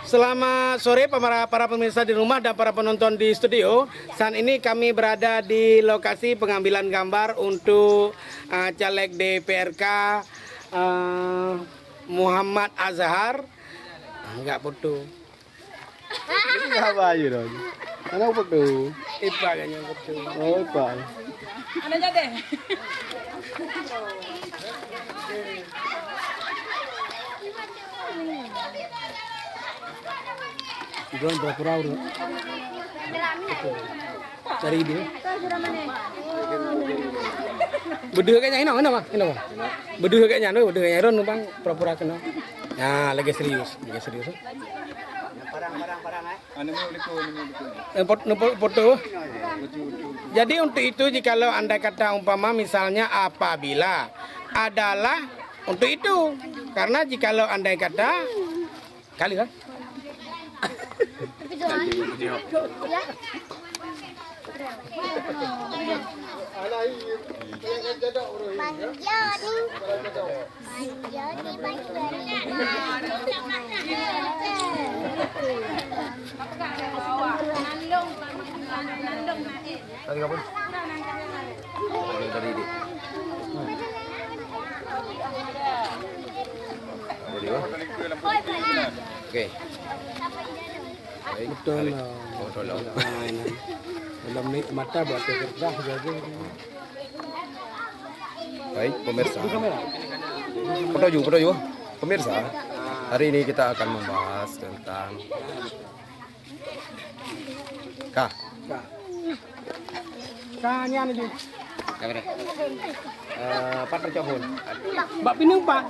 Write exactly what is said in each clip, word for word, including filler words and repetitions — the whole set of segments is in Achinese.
Selamat sore para, para pemirsa di rumah dan para penonton di studio. Saat ini kami berada di lokasi pengambilan gambar untuk, uh, caleg D P R K, uh, Muhammad Azhar. Enggak foto. Ini apa aja dong? Mana foto? Ipa kan yang foto. Oh, ipa. Ada jadi. Ibrahim pura-pura urut. Cari dia. Beudeuh kat nyan, inoe, inoe, Bang, inoe, Bang. Beudeuh kat nyan, beudeuh kat nyan, Ron, Bang, pura-pura keunoe. Nah, lagi serius, lagi serius. Eh, pot-, neu-, pot-, foto. Jadi untuk itu, jikalau andai kata umpama misalnya apabila adalah untuk itu. Karena jikalau andai kata, kali lah. Okey. Baik. Betul lah. Oh, tolong. Ah, ini. Dalam ni mata buat kertas jadi. Baik, pemirsa. Foto ju, foto ju. Pemirsa, hari ini kita akan membahas tentang Ka. Ka. Ka nyan ju. Ka bereh. Eh, pat teucok phon. Bak pineung pat.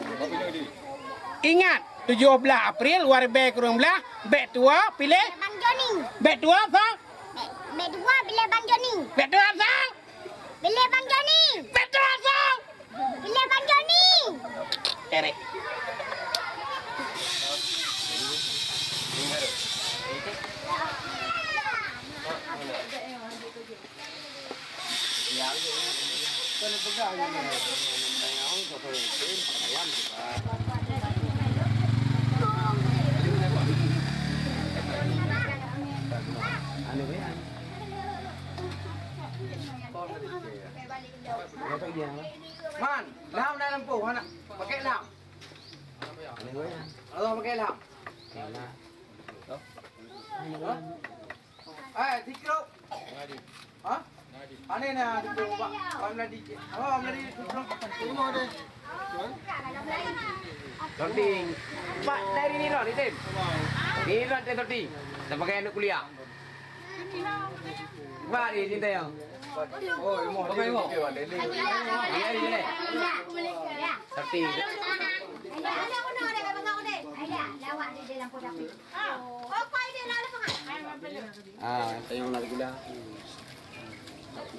Ingat, tujoh blaih April dua ribèe kureueng blaih, bèk tuwo piléh. Bang Joni. Bèk tuwo, Bang. Bèk, bèk tuwo piléh Bang Joni. Bèk tuwo, Bang. Piléh Bang Joni. Bèk tuwo, Bang. Piléh Bang Joni. Terek. Man, lam dalam po, anak. Pakai lam. Allah pakai lam. Eh, tikrok. Ha? Aneh na tikrok, Pak. Pak Melati. Oh, Melati tikrok. Sorting. Pak dari Nirot, Itin. Nirot dia sorting. Sebagai anak kuliah. Wah, di sini ya. Oh, ilmu. Pakai ilmu. Iya, iya. Sorting. Ah, tengok nak gila.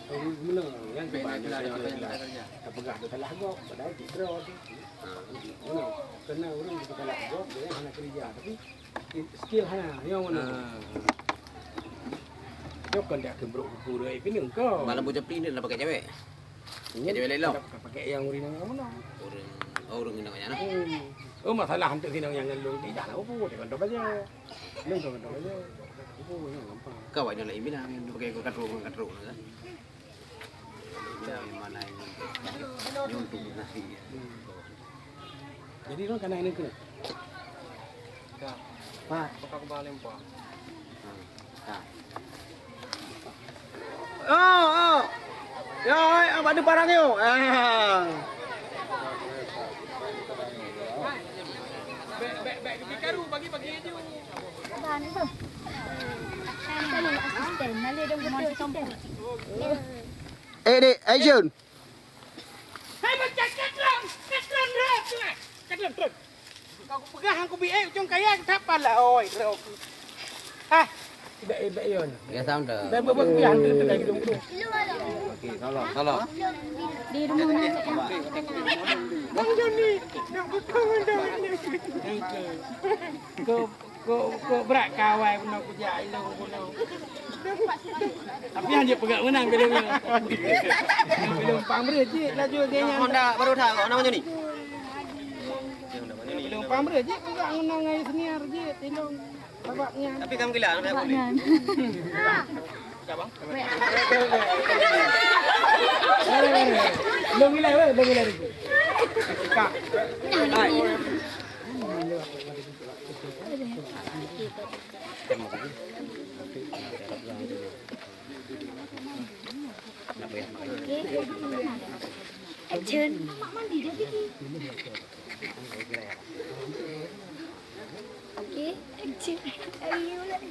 Gula, yang tu banyak gula, yang tu banyak. Tak pegang tu salah gop, padahal di draw tu. Gula, kena orang tu salah gop, dia hana kerja, tapi skill hana, yang mana? Ah. Jok kan dia ke brok kuku dia, kena kau. Malam bocah pin dia nak pakai cewek. Jadi balik lom. Pakai yang ureueng inong mana? Ureueng, oh, ureueng inong nyan. Hmm. Oh, masalah untuk inong nyang ngon lôn, tidak lah, oh, dia kantong aja. Lôn kantong aja. Oh, yang gampang. Kau awak nyoe laén bilang, yang pakai kau katrok, kau katrok lah, kan? Dia memang lain. Dia untuk nasi. Hmm. Jadi, lôn kana ini kena. Dah. Pak. Buka kembali, Pak. Hmm. Dah. Oh, oh. Ya, oi, abang ada barang yuk. Ah. Bèk, bèk, bèk, bagi karu, bagi, bagi aja. Abang, ni, bang. Asisten, mana dia buat asisten? Eh, dek, action. Hai, macam kat dalam, kat dalam, kat dalam, kat dalam. Kau peugah aku bi eh, ujong kaya kita pala, oi, bro. Ah, ibek, ibek, Yon. Ya, sound dah. Dah buat, buat, buat, buat, buat, buat. Okey, salah, salah. Di rumah nak. Bang Joni, nak potong dah. Kau Kok, kok brat kawai bunoe kujak ilong bunoe. Tapi hana peugah meunang bilong nyoe. Bilong pang breuh jih laju geuh nyan. Honda baru dah, Honda macam ni. Bilong pang breuh jih peugah meunang ngai senior jih ilong. Babak nyan. Tapi kamu gila, anak aku ni. Long ilai weh, long ilai. Kak. Hai. Action. Okey, action. Ayo lah.